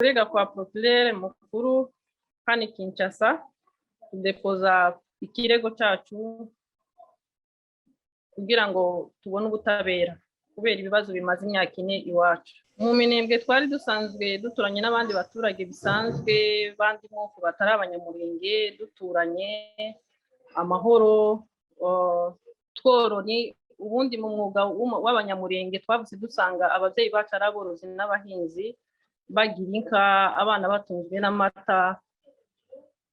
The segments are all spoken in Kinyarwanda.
Kurega kwa procureur mukuru hano i Kinshasa, tudepoza ikirego cyacu kugira ngo tubone ubutabera kubera ibibazo bimaze imyaka 4 iwacu mu Minembwe. Twari dusanzwe duturanye n'abandi baturage bisanzwe, bandi moko batari Abanyamurenge, duturanye amahoro, tworoni. Ubundi mu mwuga w'Abanyamurenge twavuze dusanga ababyeyi bacu ari aborozi n'abahinzi, bagira inka, abana batunzwe n'amata.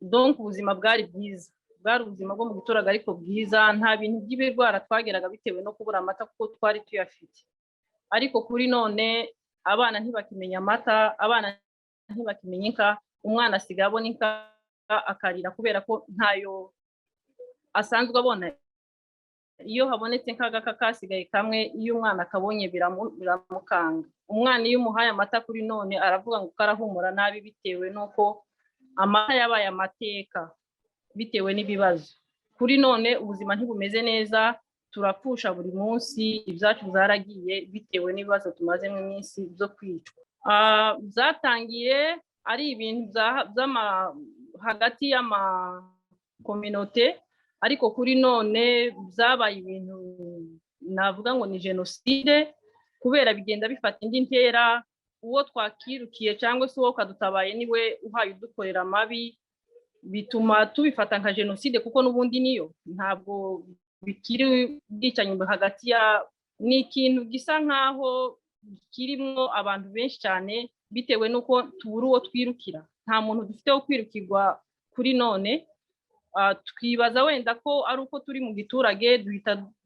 Donc ubuzima bwari bwiza, bwari ubuzima bwo mu giturage ariko bwiza. Nta bintu by'ibirwara twageraga bitewe no kubura amata, kuko twari tuyafite. Ariko kuri none abana ntibakimenya amata, abana ntibakimenya inka. Umwana asigaye abona inka akarira kubera ko ntayo asanzwe abona. Iyo habonetse nk'agaka kasigaye kamwe, iyo umwana akabonye biramukanga. Umwana iyo umuhaye amata kuri none aravuga ngo karahumura nabi, bitewe n'uko amata yabaye amateka bitewe n'ibibazo. Kuri none ubuzima ntibumeze neza, turapfusha buri munsi, ibyacu byaragiye bitewe n'ibibazo tumazemo iminsi byo kwicwa. Byatangiye ari ibintu hagati y'amacommunauté, ariko kuri none byabaye ibintu navuga ngo ni jenoside, kubera bigenda bifata indi ntera. Uwo twakirukiye cyangwa se uwo kadutabaye niwe uhaye udukorera amabi, bituma tubifata nka jenoside, kuko n'ubundi niyo ntabwo bikiri ubwicanyi hagati ya, ni ikintu gisa nkaho kirimo abantu benshi cyane, bitewe n'uko tubura uwo twirukira. Nta muntu dufite wo kwirukirwa kuri none. Twibaza wenda ko ari uko turi mu giturage,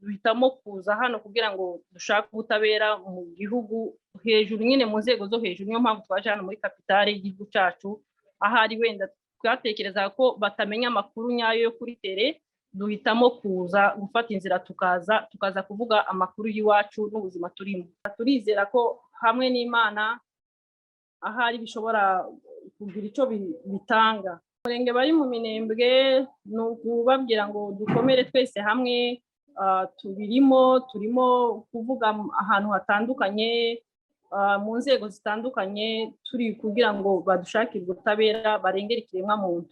duhitamo kuza hano kugira ngo dushake ubutabera mu gihugu hejuru nyine, mu nzego zo hejuru. Niyo mpamvu twaje hano muri capitale y'igihugu cyacu. Ahari wenda twatekerezaga ko batamenya amakuru nyayo yo kuri terrain, duhitamo kuza gufata inzira tukaza kuvuga amakuru y'iwacu n'ubuzima turimo. Turizera ko hamwe n'Imana ahari bishobora kugira icyo bitanga. Umurenge bari mu Minembwe ni ukubabwira ngo dukomere twese hamwe. Tubirimo, turimo kuvuga ahantu hatandukanye, mu nzego zitandukanye, turi kugira ngo badushakire ubutabera, barengere ikiremwamuntu,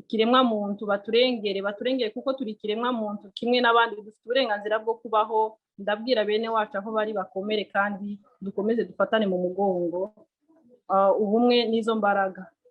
ikiremwamuntu baturengere, baturengere, kuko turi ikiremwamuntu kimwe n'abandi, dufite uburenganzira bwo kubaho. Ndabwira bene wacu aho bari bakomere kandi dukomeze dufatane mu mugongo. Ubumwe n'izo mbaraga.